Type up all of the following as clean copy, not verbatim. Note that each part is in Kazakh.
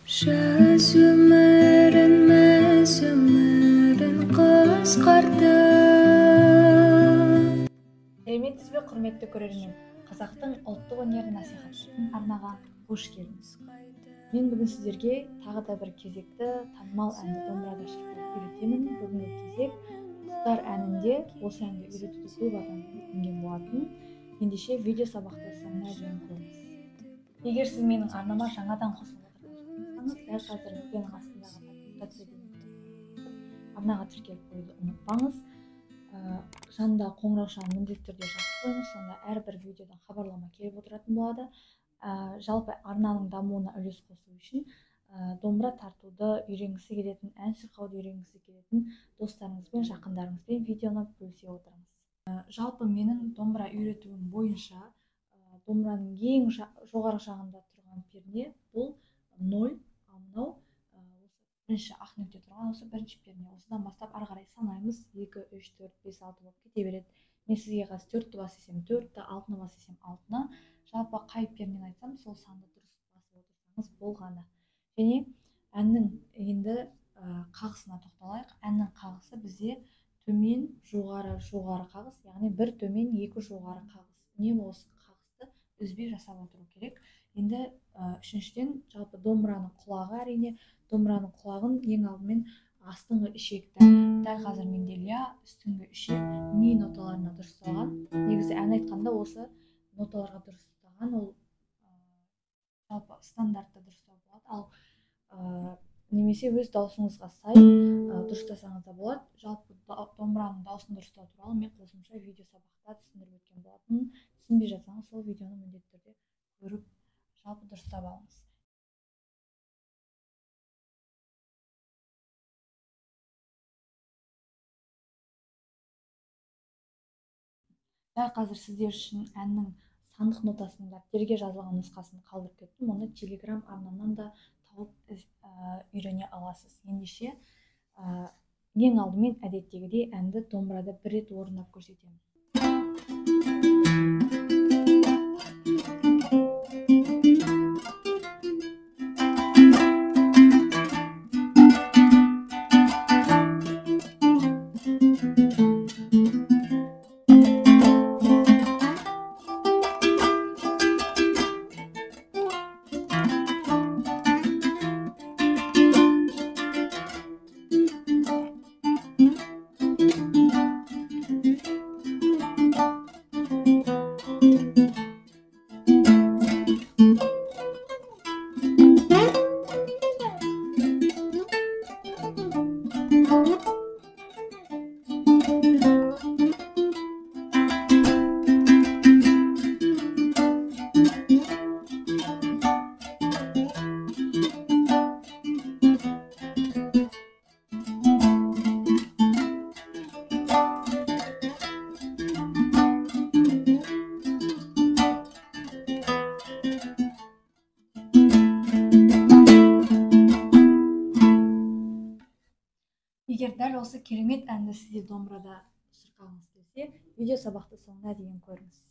Жаз өмірін, мәз өмірін қысқартып. Сәлеметсіз бе, құрметті көрермен! Қазақтың ұлттық өнерін насихаттайтын арнаға қош келдіңіз. Мен бүгін сіздерге тағы да бір кезекті танымал әнді домбырада шырқауды үйретемін. Бүгінгі кезек Құстар әнінде. Осы әнді үйретуді көп адам өтінген болатын. Ендеше видео сабақты соңына дейін көріңіз. Егер сіз менің арнама жаңадан қосылып отырған болсаңыз, дәл қазір видеоның астындағы подписаться деген арнаға тіркеліп қоюды ұмытпаңыз. Жанындағы қоңыраушаны міндетті түрде жазып қойыңыз, сонда әрбір видеодан хабарлама келіп отыратын болады. Жалпы арнаның дамуына үлес қосу үшін домбыра тартуды үйренгісі келетін, ән шырқауды үйренгісі келетін достарыңызбен, жақындарыңызбен видеоны бөлісе отырыңыз. Жалпы менің домбыра үйретуім бойынша домбыраның ең жоғарғы жағында тұрған перне бұл 0, ал мынау осы бірінші ақ нүкте тұрған осы бірінші перне. Осыдан бастап ары қарай санаймыз. 2, 3, 4, 5, 6 болып кете береді. Мен сізге қазір 4-ті бас десем 4-ті, 6-ны бас десем 6-ны. Жалпы қай пернені айтсам, сол санды дұрыс басып отырсаңыз болғаны. Және әннің енді қағысына тоқталайық. Әннің қағысы бізде төмен, жоғары, жоғары қағыс, яғни бір төмен, екі жоғары қағыс. Үнемі осы қағысты үзбей жасап отыру керек. Енді үшіншіден, жалпы домбыраның құлағы, әрине, домбыраның құлағын ең алдымен астыңғы ішекті, дәл қазір менде ля, үстіңгі ішек ми ноталарына дұрысталған. Негізі ән айтқанда осы ноталарға дұрыстаған, ол жалпы стандартты дұрыстау болады. Ал немесе өз даусыңызға сай дұрыстасаңыз да болады. Жалпы домбыраның даусын дұрыстау туралы мен қосымша видео сабақта түсіндіріп өткен болатынмын. Түсінбей жатсаңыз, сол видеоны міндетті түрде көріп, жалпы дұрыстап алыңыз. Дәл қазір сіздер үшін әннің сандық нотасының дәптерге жазылған нұсқасын қалдырып кеттім. Оны Telegram арнамнан да тауып үйрене аласыз. Ендеше, ең алдымен әдеттегідей әнді домбырада бір рет орындап көрсетемін. Егер дәл осы керемет әнді сізде домбырада шырқағыңыз келсе, видео сабақты соңына дейін көріңіз.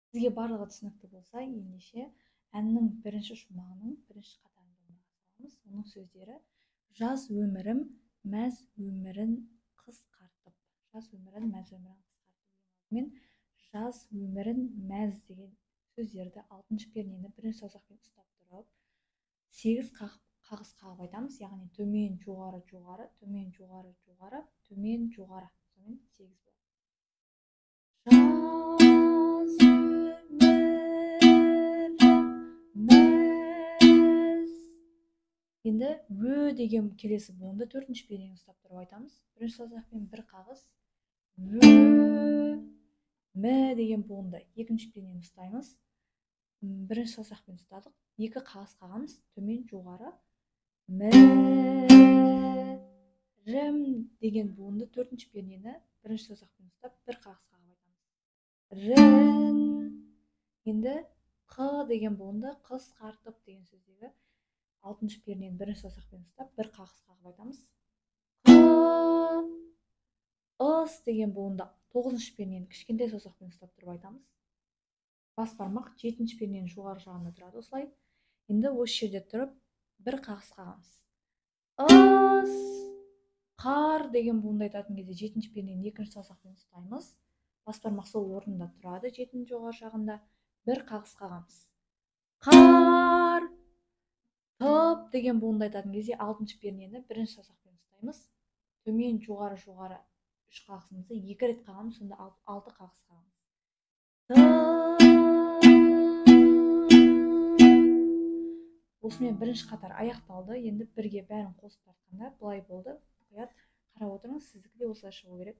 Сізге барлығы түсінікті болса, ендеше әннің бірінші шумағының бірінші қатарын домбыраға саламыз. Оның сөздері: жаз өмірім, мәз өмірін қысқартып. Жаз өмірін, мәз өмірін қысқартып. Мен жаз өмірін, мәз деген сөздерді алтыншы пернені бірінші саусақпен ұстап тұрып, 8 қағыс қағып айтамыз, яғни төмен, жоғары, жоғары, төмен, жоғары, жоғары, төмен, жоғары. Сонымен 8 болады. Жаз өмірім мәз. Енді ө деген келесі буынды төртінші пернені ұстап тұрып айтамыз. Бірінші саусақпен бір қағыс. Ө, мі деген буынды екінші пернені ұстаймыз. Бірінші саусақпен ұстадық. Екі қағыс қағамыз, төмен, жоғары. Мі, рім деген буынды төртінші пернені бірінші саусақпен ұстап, бір қағыс қағып айтамыз. Рін. Енді қ деген буынды қысқартып деген сөздегі алтыншы пернені бірінші саусақпен ұстап, бір қағыс қағып айтамыз. Қ, ыс деген буынды тоғызыншы пернені кішкентай саусақпен ұстап тұрып айтамыз. Бас бармақ жетінші перненің жоғары жағында тұрады осылай. Енді осы жерде тұрып Бір қағыс қағамыз. Ыс, қар деген буынды айтатын кезде жетінші пернені екінші саусақпен ұстаймыз. Бас бармақ сол орнында тұрады, жетінің жоғары жағында. Бір қағыс қағамыз. Қар, тып деген буынды айтатын кезде алтыншы пернені бірінші саусақпен ұстаймыз. Төмен, жоғары, жоғары үш қағысымызды екі рет қағамыз, сонда алты қағыс қағамыз. Осымен бірінші қатар аяқталды. Енді бірге бәрін қосып тартқанда былай болды. Мұқият қарап отырыңыз, сіздікі де осылай шығу керек.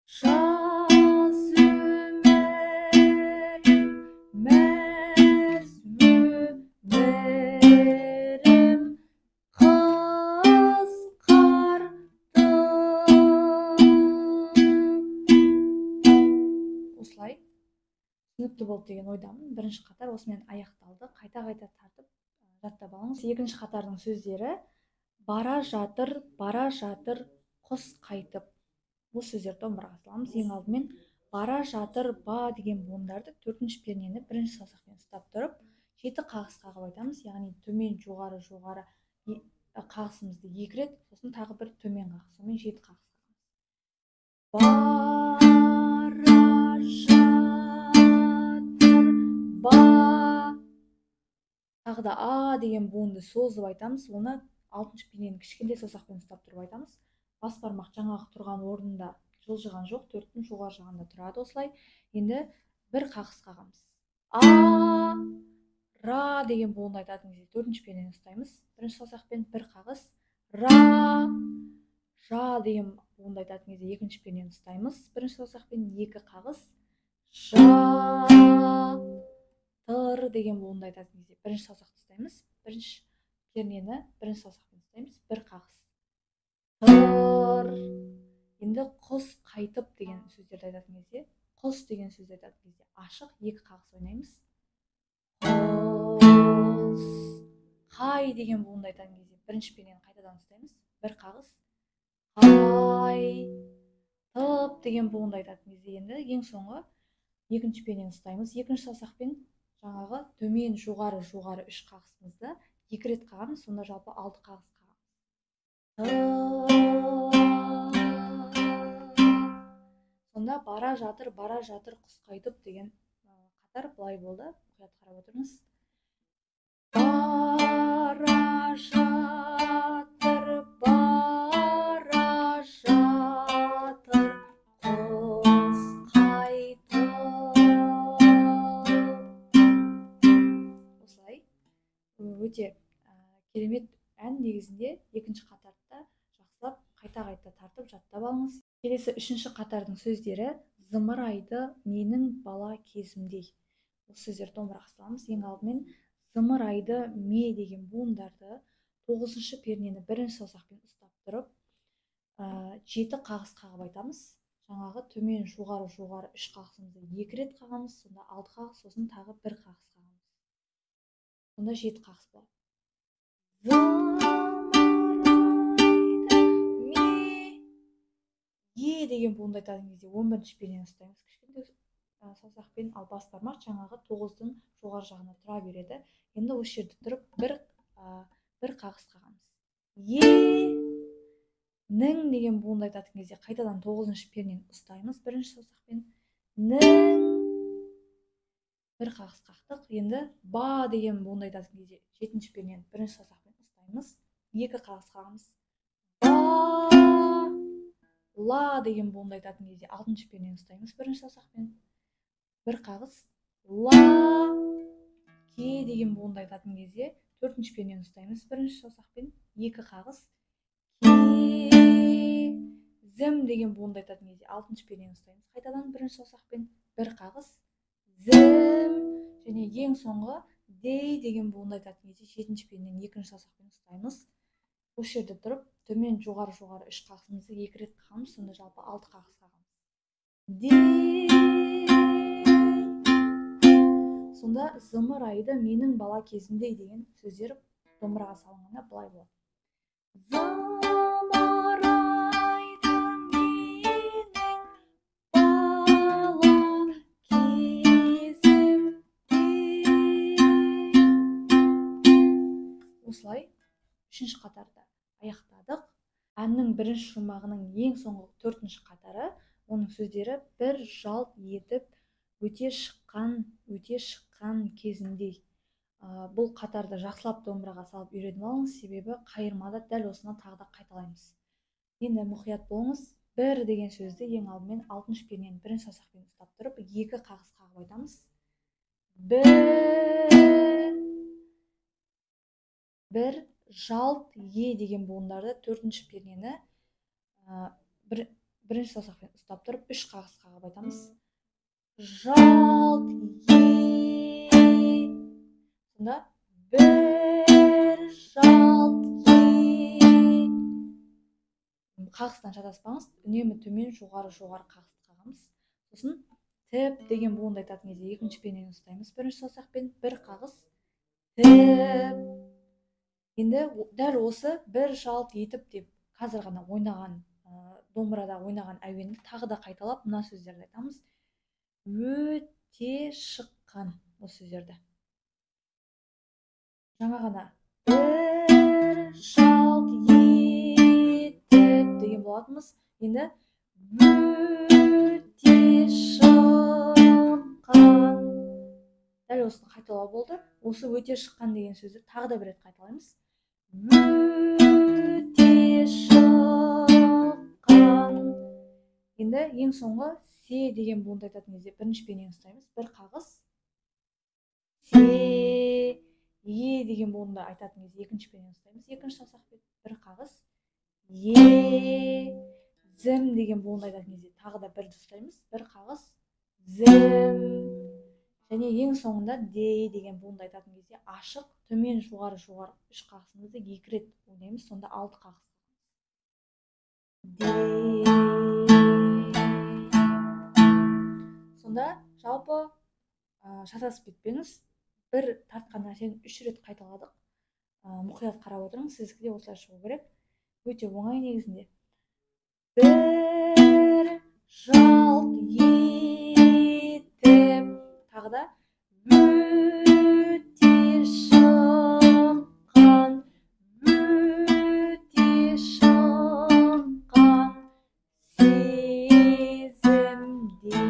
Жас өмірім, мәз өмірім қысқарды. Осылай түсінікті болды деген ойдамын. Бірінші қатар осымен аяқталды. Қайта-қайта тартып жаттап алыңыз. Екінші қатардың сөздері бара жатыр, бара жатыр, құс қайтып. Осы сөздерді домбыраға саламыз. Ең алдымен бара жатыр, ба деген буындарды төртінші пернені бірінші саусақпен ұстап тұрып, жеті қағыс қағып айтамыз. Яғни төмен, жоғары, жоғары қағысымызды екі рет, сосын тағы бір төмен қағыс, сонымен жеті қағыс қағамыз. Бара жатыр, ба. Тағы да а деген буынды созып айтамыз. Оны алтыншы пернені кішкентай саусақпен ұстап тұрып айтамыз. Бас бармақ жаңағы тұрған орнында жылжыған жоқ, төрттің жоғары жағында тұрады осылай. Енді бір қағыс қағамыз. А, ра деген буынды айтатын кезде төртінші пернені ұстаймыз. Бірінші саусақпен бір қағыс. Ра, жа деген буынды айтатын кезде екінші пернені ұстаймыз. Бірінші саусақпен екі қағыс. Жа, тыр деген буынды айтатын кезде бірінші саусақты ұстаймыз. Бірінші пернені бірінші саусақпен ұстаймыз. Бір қағыс. Тыр. Енді құс қайтып деген сөздерді айтатын кезде, құс деген сөзді айтатын кезде ашық екі қағыс ойнаймыз. Құс, қай деген буынды айтатын кезде бірінші пернені қайтадан ұстаймыз. Бір қағыс. Қай, тып деген буынды айтатын кезде енді ең соңғы екінші пернені ұстаймыз. Екінші саусақпен жаңағы төмен, жоғары, жоғары үш қағысымызды екі рет қағамыз, сонда жалпы алты қағыс қағамыз. Сонда бара жатыр, бара жатыр, құс қайтып деген қатар былай болды. Мұқият қарап отырыңыз. Бара жатыр, бара жатыр, құс қайтып. Осылай өте керемет ән. Негізінде екінші қатарды жақсылап қайта-қайта тартып жаттап алыңыз. Келесі үшінші қатардың сөздері зымырайды менің бала кезімдей. Осы сөздерді домбыраға саламыз. Ең алдымен зымырайды ме деген буындарды тоғызыншы пернені бірінші саусақпен ұстап тұрып, жеті қағыс қағып айтамыз. Жаңағы төмен, жоғары, жоғары үш қағысымызды екі рет қағамыз, сонда алты қағыс, сосын тағы бір қағыс қағамыз. Сонда жеті қағыс болады. Зымырайды ме, е деген буынды айтатын кезде он бірінші пернені ұстаймыз кішкентай саусақпен, ал бас бармақ жаңағы тоғыздың жоғары жағына тұра береді. Енді осы жерде тұрып бір қағыс қағамыз. Е, нің деген буынды айтатын кезде қайтадан тоғызыншы пернені ұстаймыз бірінші саусақпен. Нің, бір қағыс қақтық. Енді ба деген буынды айтатын кезде жетінші пернені бірінші саусақпен ұстаймыз. Екі қағыс қағамыз. Ба, ла деген буынды айтатын кезде алтыншы пернені ұстаймыз бірінші саусақпен. Бір қағыс. Ла, ке деген буынды айтатын кезде төртінші пернені ұстаймыз бірінші саусақпен. Екі қағыс. Ке, зім деген буынды айтатын кезде алтыншы пернені ұстаймыз қайтадан бірінші саусақпен. Бір қағыс. Зім. Және ең соңғы дей деген буынды айтатын кезде жетінші пернені екінші саусақпен ұстаймыз. Осы жерде тұрып төмен, жоғары, жоғары үш қағысымызды екі рет қағамыз, сонда жалпы алты қағыс қағамыз. Дей. Сонда зымырайды менің бала кезімдей деген сөздер домбыраға салынғанда былай болады. Зымырайды менің бала кезімдей. Осылай үшінші қатарды аяқтадық. Әннің бірінші шумағының ең соңғы төртінші қатары, оның сөздері бір жалт етіп өте шыққан кезіндей. Бұл қатарды жақсылап домбыраға салып үйреніп алыңыз, себебі қайырмада дәл осыны тағы да қайталаймыз. Енді мұқият болыңыз. Бір деген сөзді ең алдымен алтыншы пернені бірінші саусақпен ұстап тұрып, екі қағыс қағып айтамыз. Бір жалт е деген буындарды төртінші пернені бірінші саусақпен ұстап тұрып, үш қағыс қағып айтамыз. Жалт е. Сонда бір жалт е. Қағыстан шатаспаңыз, үнемі төмен жоғары жоғары қағысты қағамыз. Сосын тіп деген буынды айтатын кезде екінші пернені ұстаймыз бірінші саусақпен, бір қағыс тіп. Енді дәл осы бір жалт етіп деп қазір ғана ойнаған, домбырада ойнаған әуенді тағы да қайталап мына сөздерді айтамыз. Өте шыққан осы сөздерді. Жаңа ғана бір жалт етіп деген болатынбыз. Енді өте шыққан. Дәл осыны қайталау болды. Осы өте шыққан деген сөзді тағы да бір рет қайталаймыз. Өте шыққан. Енді ең соңғы се деген буынды айтатын кезде бірінші пернені ұстаймыз. Бір қағыс. Се, е деген буынды айтатын кезде екінші пернені ұстаймыз. Екінші саусақпен бір қағыс. Е, зім деген буынды айтатын кезде тағы да бірді ұстаймыз. Бір қағыс. Зім. Және ең соңында де деген буынды айтатын кезде ашық, төмен, жоғары, жоғары үш қағысымызды екі рет ойнаймыз, сонда алты қағыс. Де. Сонда жалпы шатасып кетпеңіз. Бір тартқан нәрсені үш рет қайталадық. Мұқият қарап отырыңыз, сіздікі де осылай шығу керек. Өте оңай негізінде. Бір жалт етіп, тағы да өте шыққан, өте шыққан сезімде.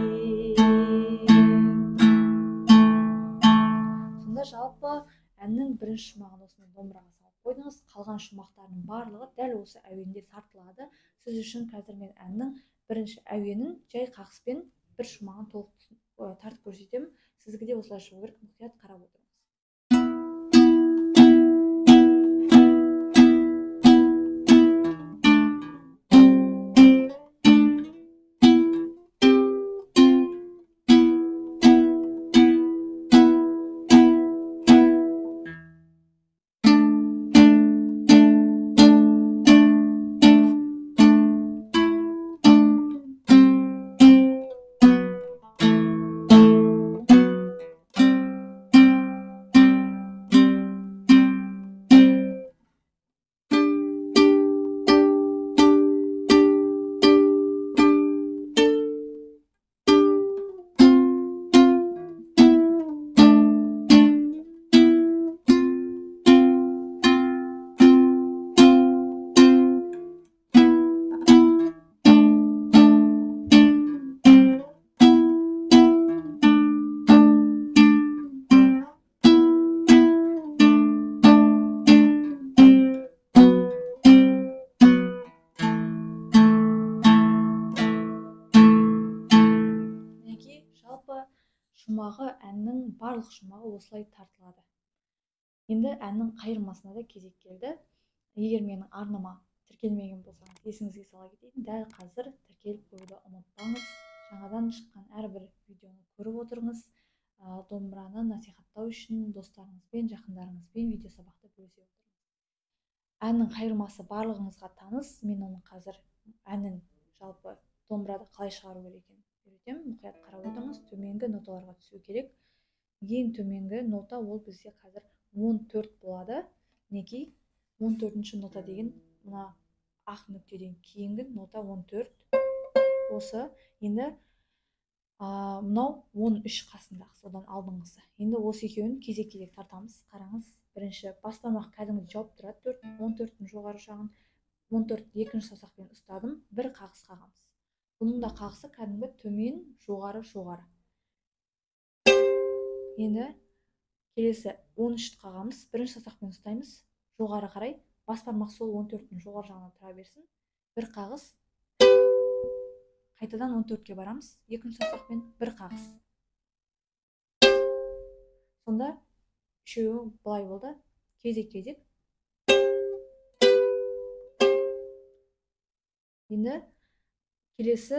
Сонда жалпы әннің бірінші шумағын осымен домбыраға салып қойдыңыз. Қалған шумақтардың барлығы дәл осы әуенде тартылады. Сіз үшін қазір мен әннің бірінші әуенін жай қағыспен бір шумағын толық тартып көрсетемін. Сіздікі де осылай шығу керек, мұқият қарап отырыңыз. Шумағы әннің барлық шумағы осылай тартылады. Енді әннің қайырмасына да кезек келді. Егер менің арнама тіркелмеген болсаңыз, есіңізге сала кетейін, дәл қазір тіркеліп қоюды ұмытпаңыз. Жаңадан шыққан әрбір видеоны көріп отырыңыз. Домбыраны насихаттау үшін достарыңызбен, жақындарыңызбен видео сабақты бөлісе отырыңыз. Әннің қайырмасы барлығыңызға таныс. Мен оның қазір әнін жалпы домбырада қалай шығару керек екенін үйретемін. Мұқият қарап отырыңыз. Төменгі ноталарға түсу керек. Ең төменгі нота ол бізде қазір 14 болады. Мінекей 14-ші нота деген мына ақ нүктеден кейінгі нота 14. Осы енді мынау 13 қасындағы, содан алдыңғысы. Енді осы екеуін кезек-кезек тартамыз. Қараңыз, Бірінші бас бармақ кәдімгідей жауып тұрады, 14-тің жоғары жағын, 14 екінші саусақпен ұстадым, бір қағыс қағамыз. Бұның да қағысы кәдімгі төмен, жоғары, жоғары. Енді келесі 13 қағамыз, бірінші саусақпен ұстаймыз, жоғары қарай, бас бармақ сол 14-тің жоғары жағына тұра берсін. Бір қағыс, қайтадан 14-ке барамыз, екінші саусақпен бір қағыс. Сонда үшеуі былай болды, кезек-кезек. Енді келесі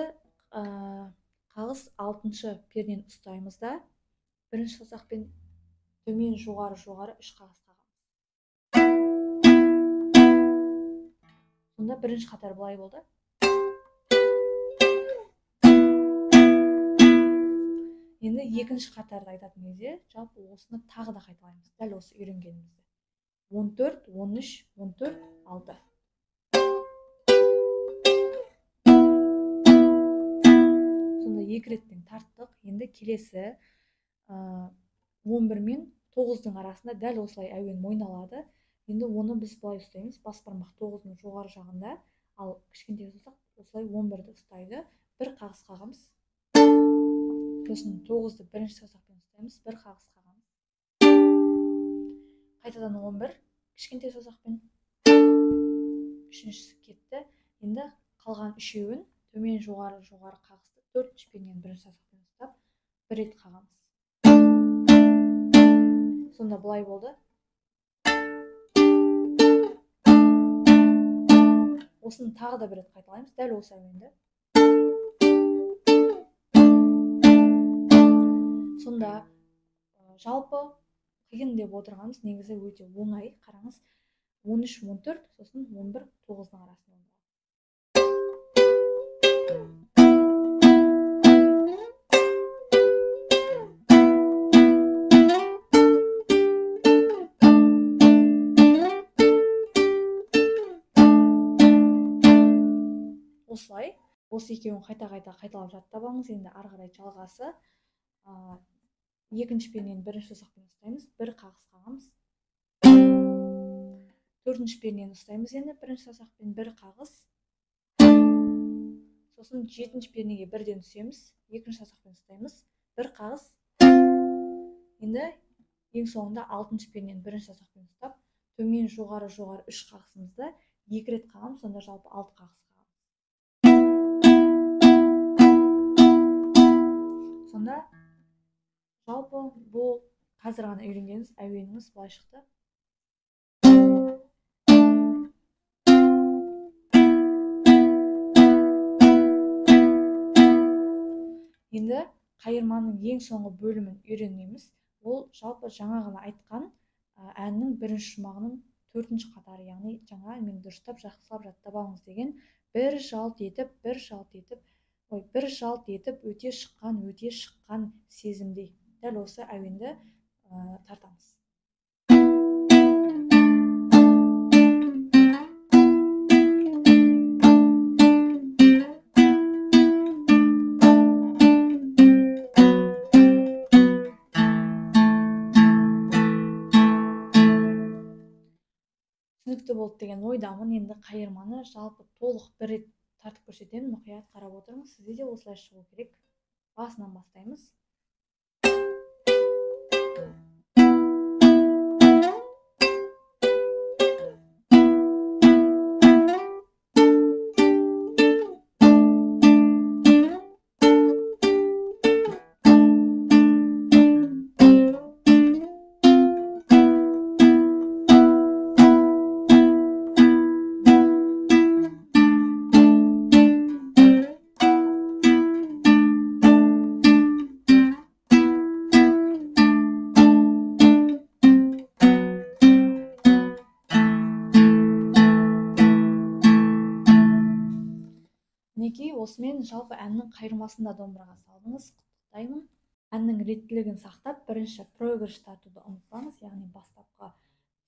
қағыс 6-шы пернені ұстаймыз да, бірінші саусақпен төмен, жоғары, жоғары үш қағыс қағамыз. Сонда бірінші қатар былай болды. Енді екінші қатарды айтатын кезде жалпы осыны тағы да қайталаймыз, дәл осы үйренгенімізді. 14, 13, 14, 6. Сонда екі реттен тарттық. Енді келесі 11 мен 9-дың арасында дәл осылай әуен мойналады. Енді оны біз былай ұстаймыз, бас бармақ 9-дың жоғары жағында, ал кішкентай саусақ осылай 11-ді ұстайды. Бір қағыс қағамыз. Сосын 9-ды бірінші саусақпен ұстаймыз, бір қағыс қағамыз. Қайтадан 11 кішкентай саусақпен, үшіншісі кетті. Енді қалған үшеуін төмен, жоғары, жоғары қағысты төртінші пернені бірінші саусақпен ұстап, бір рет қағамыз. Сонда былай болды. Осыны тағы да бір рет қайталаймыз, дәл осы әуенді. Сонда жалпы қиын деп отырғанымыз негізі өте оңай. Қараңыз, 13, 14, сосын 11, 9-дың арасында. Осылай, осы екеуін қайта-қайта қайталап жаттап алыңыз. Енді ары қарай жалғасы. Екінші пернені бірінші саусақпен ұстаймыз, бір қағыс қағамыз. Төртінші пернені ұстаймыз енді бірінші саусақпен, бір қағыс. Сосын жетінші пернеге бірден түсеміз, екінші саусақпен ұстаймыз, бір қағыс. Енді ең соңында алтыншы пернені бірінші саусақпен ұстап, төмен, жоғары, жоғары үш қағысымызды екі рет қағамыз, сонда жалпы 6 қағыс қағамыз. Сонда жалпы бұл қазір ғана үйренгеніңіз әуеніңіз былай шықты. Енді қайырманың ең соңғы бөлімін үйренеміз. Ол жалпы жаңа ғана айтқан әннің бірінші шумағының төртінші қатары, яғни жаңа мен дұрыстап жақсылап жаттап алыңыз деген бір жалт етіп, бір жалт етіп, ой, бір жалт етіп өте шыққан, өте шыққан сезімдей. Дәл осы әуенді тартамыз. Түсінікті болды деген ойдамын. Енді қайырманы жалпы толық бір рет тартып көрсетемін. Мұқият қарап отырыңыз, сізде де осылай шығу керек. Басынан бастаймыз. Мінекей, осымен жалпы әннің қайырмасын да домбыраға салдыңыз. Құттықтаймын. Әннің реттілігін сақтап, бірінші проигрыш тартуды ұмытпаңыз, яғни бастапқы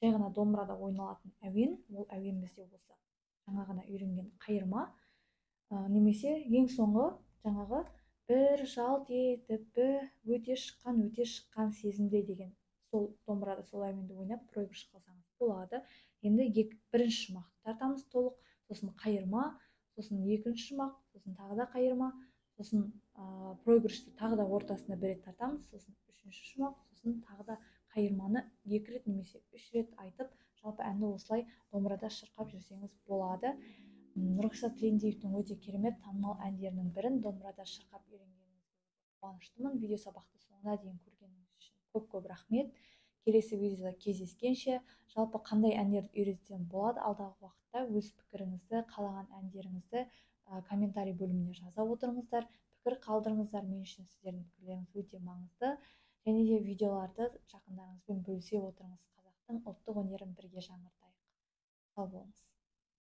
жай ғана домбырада ойналатын әуен, ол әуен бізде осы жаңа ғана үйренген қайырма, немесе ең соңғы жаңағы бір жалт етіп өте шыққан, өте шыққан сезімде деген Сол домбырада сол әуенді ойнап проигрыш қылсаңыз болады. Енді бірінші шумақты тартамыз толық, сосын қайырма, сосын екінші шумақ, сосын тағы да қайырма, сосын проигрышты тағы да ортасында бір рет тартамыз, сосын үшінші шумақ, сосын тағы да қайырманы 2 рет немесе 3 рет айтып, жалпы әнді осылай домбырада шырқап жүрсеңіз болады. Нұрғиса Тілендиевтің өте керемет танымал әндерінің бірін домбырада шырқап үйренгеніңізге қуаныштымын. Видео сабақты соңына дейін көргеніңіз үшін көп-көп рахмет. Келесі видеода кездескенше, жалпы қандай әндерді үйретсем болады алдағы уақытта, өз пікіріңізді, қалаған әндеріңізді комментарий бөліміне жаза отырыңыздар, пікір қалдырыңыздар. Мен үшін сіздердің пікірлеріңіз өте маңызды. Және де видеоларды жақындарыңызбен бөлісе отырыңыз. Қазақтың ұлттық өнерін бірге жаңғыртайық. Сау болыңыз.